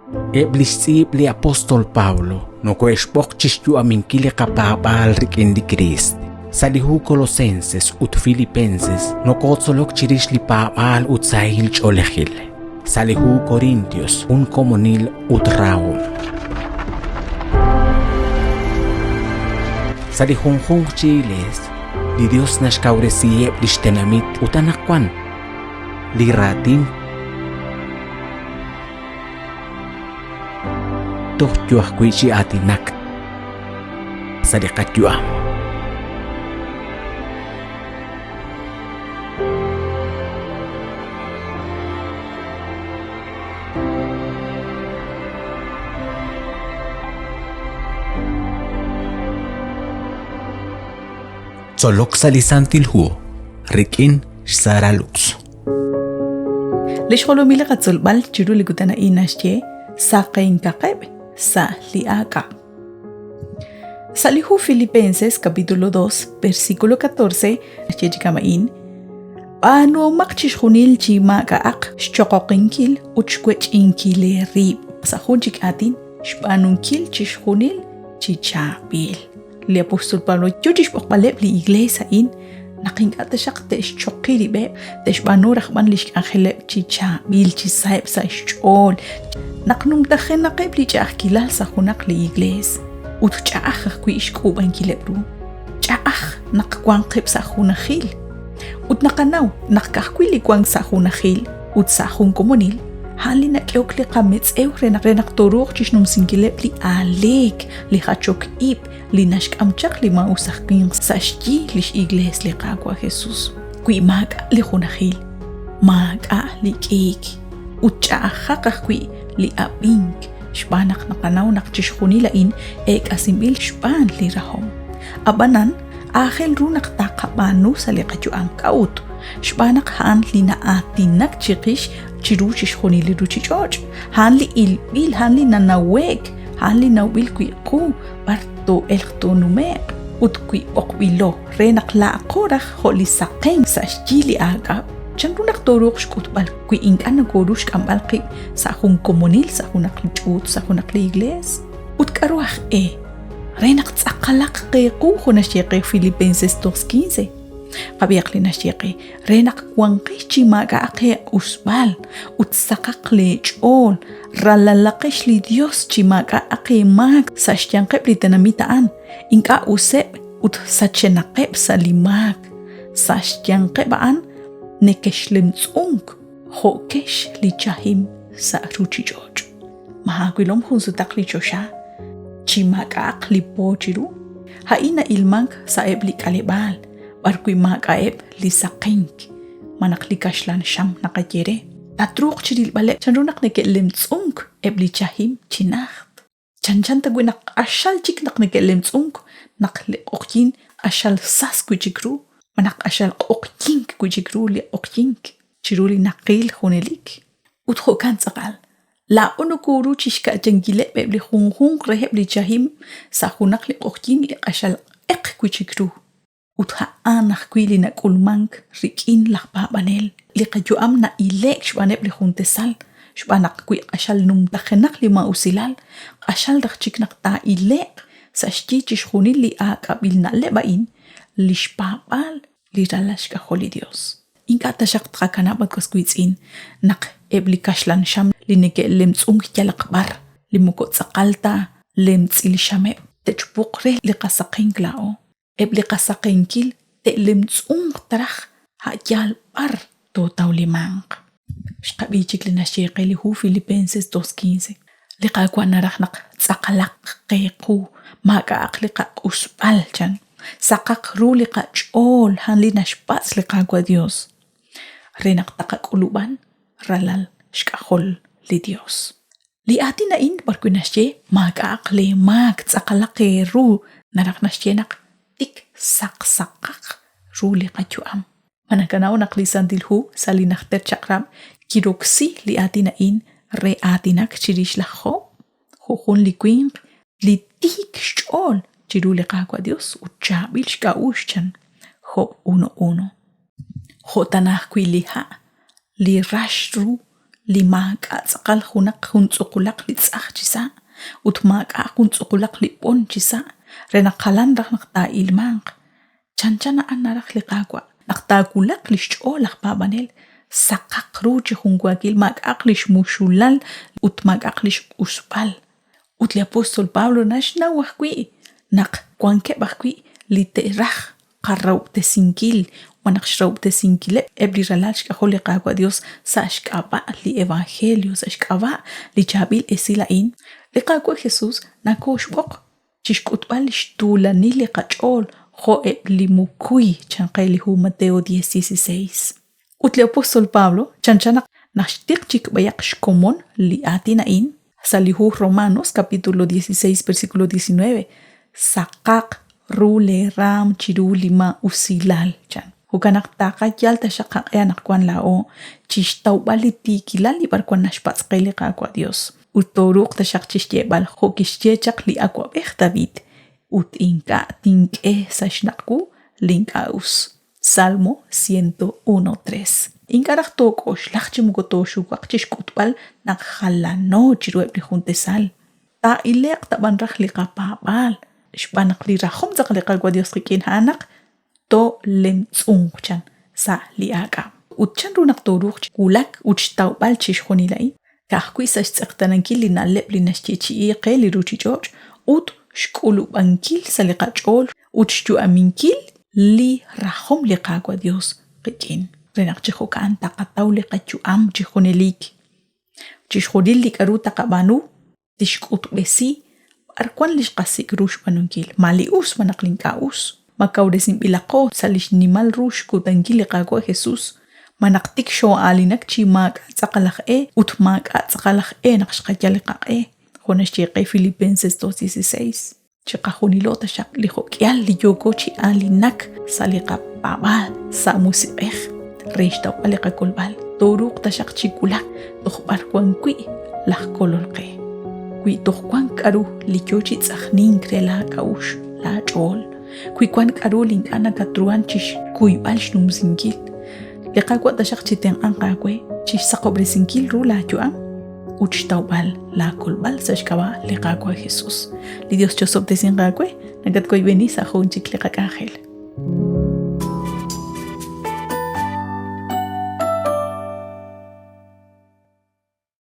Eb' li xtz'iib' li apóstol Pablo nokohe'xb'oq chi xyu'aminkil li qapaab'aal rik'in li Kriist. Sa' li hu Colosenses ut Filipenses nokotzolok chirix li paab'aal ut sahil ch'oolejil. Sa' li hu Corintios, jun komonil ut rahom. Sa' li junjunq chi iglees, li Dios naxkawresiheb' lix tenamit ut anaqwan li raatin toj yo ajwi' chi aatinak sa' li qayu'am. Tzolok sa' li Santil Hu rik'in xSara Lux. Li xjolomil li qatzolb'al chiru li kutan a'in naxye saqenkaqeb' sa' li aak'ab'. Sa' li hu Filipenses capítulo 2 versículo 14 naxye chi kama'in B'aanuhomaq chixjunil chi maak'a'aq xchoqoqinkil ut xwech'inkil eerib'. Sa' jun chik aatin, xb'aanunkil chixjunil chi chaab'il. Li apóstol Pablo yo chi xb'oqb'aleb' li iglees a'in naq ink'a' taxaq te'xchoqi rib'eb', te'xb'aanu raj b'an li xk'anjeleb' chi chaab'il, chi saheb' sa' xch'ool, naq numtajenaqeb' li ch'a'ajkilal sa' junaq li iglees ut ch'a'aj ajwi' xk'uub'ankileb' ru. Ch'a'aj naq wanqeb' sa' junajil. Ut naqanaw naq ka'ajwi' li wank sa' junajil ut sa' jun komonil, a'an li nak'ehok li qametz'ew re naq re naq tooruuq chixnumsinkileb' li aaleek, li jachok ib', li naxk'am chaq li maa'us aj winq sa' xyi lix Iglees li Qaawa' Jesus. Wi maak'a' li junajil, maak'a' li k'iik, ut ch'a'ajaq ajwi' li ab'ink xb'aan naq naqanaw naq chixjunil a'in eek'asinb'il xb'aan li rahom. Ab'anan, aajel ru naq taqab'aanu sa' li qayu'am. K'a'ut? Xb'aan naq a'an li na'aatinak chiqix chiru chixjunil li ruuchich'och'. A'an li ilb'il, a'an li nanawe'k, a'an li nawb'il wi' qu b'ar too'elq toonume'q ut wi b'oqb'ilo re naq laa'aqo raj jo' li saqenk sa' xyi li aak'ab', chanru naq tooruuq xk'utb'al wi ink'a' nokooru xk'amb'al qib' sa' jun komonil, sa' junaq li ch'uut, sa' junaq li iglees? Ut k'aru aj e re naq tz'aqalaq qe qu jo' naxye qe Filipenses 2:15? Qab'ihaq li naxye qe re naq wanqex chi maak'a'aq eeq'usb'al ut saqaq leech'ool, ralalaqex li Yos chi maak'a'aq eemaak sa' xyanqeb' li tenamit a'an, ink'a' useb' ut sachenaqeb' sa' li maak, sa' xyanqeb' a'an nekexlemtz'unk jo'kex li chahim sa' ruuchich'och'. Ma aawilom jun sutaq li choxa chi maak'a'aq li po chiru? A'in na'ilmank sa'eb' li k'aleb'aal b'arwi' maak'a'eb' li saqenk, malaj li kaxlan xam naqaye re. Tatruuq chi rilb'aleb' chanru naq neke'lemtz'unk eb' li chahim chi najt. Chanchan tawi' naq q'axal chik naq neke'lemtz'unk naq li q'oqyink q'axal sas wi' chik ru, malaj q'axal q'oqyink wi' chik ru li q'oqyink chiru li naqil junelik. Ut jo'kan tz'aqal, laa'o nokooru chi xka'yankileb' eb' li junjunq reheb' li chahim sa' junaq li q'oqyink li q'axal q'eq wi' chik ru. Ut a'an ajwi' li nak'ulmank rik'in laj paab'anel, li qayu'am na'ile'k xb'aaneb' li juntesal, xb'aan naq wi q'axal numtajenaq li maa'usilal, q'axal raj chik naq taa'ile'q sa' xyi chixjunil li aak'ab'il na'leb' a'in li xpaab'aal li ralal xk'ajol li Yos. Ink'a' taxaq tqakanab' at was wiitz'in naq eb' li kaxlan xam li neke'lemtz'unk yalaq b'ar, li moko tz'aqal ta lemtz'il xameb', te'chupuq re li qasaqenk laa'o. Eb' li qasaqenkil te'lemtz'unq taraj a' yaal b'ar tootawlimanq. Xqab'i chik li naxye qe li hu Filipenses 2:15. Li Qaawa' naraj naq tz'aqalaq qe qu, maak'a'aq li qaq'usb'al, chan. Saqaq ru li qach'ool, a'an li naxpatz' li Qaawa' Dios re naq taqak'ulub'an ralal xk'ajol li Dios. Li aatin a'in b'arwi' naxye maak'a'aq leemaak tz'aqalaq eeru naraj naxye naq tik saqsaqaq ru li qayu'am. Ma nakanaw naq li Santil Hu sa' li Najter Chaq'rab' kiroksi li aatin a'in re aatinak chirix laj Job, jo' jun li winq li tiik xch'ool chiru li Qaawa' Dios ut chaab'il xk'a'uxl chan Job 1:1. Jo' tana ajwi' li ha' li rax ru. li maak'a' tz'aqal junaq jun tz'uqulaq li tz'aj chi sa' ut maak'a' jun tz'uqulaq li b'on chi sa' re naq jalan raj naq taa'ilmanq. Chanchan a'an naraj li Qaawa' naq taawulaq li xch'ool laj paab'anel saqaq ru chi junwaakil maak'a'aq li xmuxulal ut maak'a'aq li xq'usb'al. Ut li apóstol Pablo naxnaw ajwi' naq wankeb' ajwi' li te'raj qarahob'tesinkil wan naq xrahob'tesinkileb' eb' li ralal xk'ajol li Qaawa' Dios sa' xk'ab'a' li evangelio, sa' xk'ab'a' li chaab'il esil a'in, li Qaawa' Jesus nakooxb'oq chixk'utb'al lix tuulanil li qach'ool jo' eb' li mukuy, chan qe li hu Mateo 10:16. Ut li apóstol Pablo chanchan naq naxtiq chik b'ayaq xkomon li aatin a'in sa' li hu Romanos capítulo 16 versículo 19, Saqaq ru lee raam chiru li maa'usilal, chan. Jo'kan naq taqayal taxaq qaq'e anaqwan laa'o chixtawb'al li tiikilal li b'arwan naxpatz' qe li Qaawa' Dios. Ut tooruuq taxaq chixyeeb'al jo' kixye chaq li awab'ej David, Ut ink'a' tink'e sa' xnaq' wu li ink'a' us. Salmo 101, 3. Ink'a' raj took'oxlaq chi moko tooxuwaq chi xk'utb'al naq jalano chiruheb' li jun tesal. Taa'ile'q ta b'an raj li qapaab'aal, xb'aan naq li rajom tz'aqal li Qaawa' Dios qik'in a'an naq toolemtz'unq chan sa' li aak'ab'. Ut chanru naq tooruuq chi wulak ut xtawb'al chixjunil a'in? Ka'ajwi' sa' xtz'eqtaanankil li na'leb' li naxyeechi'i qe li ruuchich'och' ut xk'ulub'ankil sa' li qach'ool ut xyu'aminkil li rajom li Qaawa' Dios qik'in, re naq chi jo'ka'an taqataw li qayu'am chi junelik. Chixjunil li k'a'ru taqab'aanu tixk'utb'esi b'ar wan li xqasik' ru xb'aanunkil, ma li us malaj li ink'a' us, ma kawresinb'ilaqo sa' li xnimal ru xkutankil li Qaawa' Jesus, ma naq tik xoo'aalinak chi maak'a' tz'aqal aj e ut maak'a' tz'aqal aj e naq xqayal li qaq'e, jo' naxye qe Filipenses 2:16. Chiqajunilo taxaq li jo'k'ihal li yooko chi aalinak sa' li qapaab'aal sa' musiq'ej re xtawb'al li qakolb'al, tooruuq taxaq chi wulak toj b'ar wan wi' laj Kolol qe. Wi toj wan k'aru li yo chi tz'ajnink re laak'a'uxl laach'ool, wi wan k'aru li ink'a' nakatruhank chi xkuyb'al xnumsinkil, li Qaawa' taxaq chitenq'anq aawe chi xsaqob'resinkil ru laayu'am ut xtawb'al laakolb'al sa' xk'ab'a' li Qaawa' Jesus. Li Dios chosob'tesinq aawe, nakatwoyb'eni sa' jun chik li qak'anjel.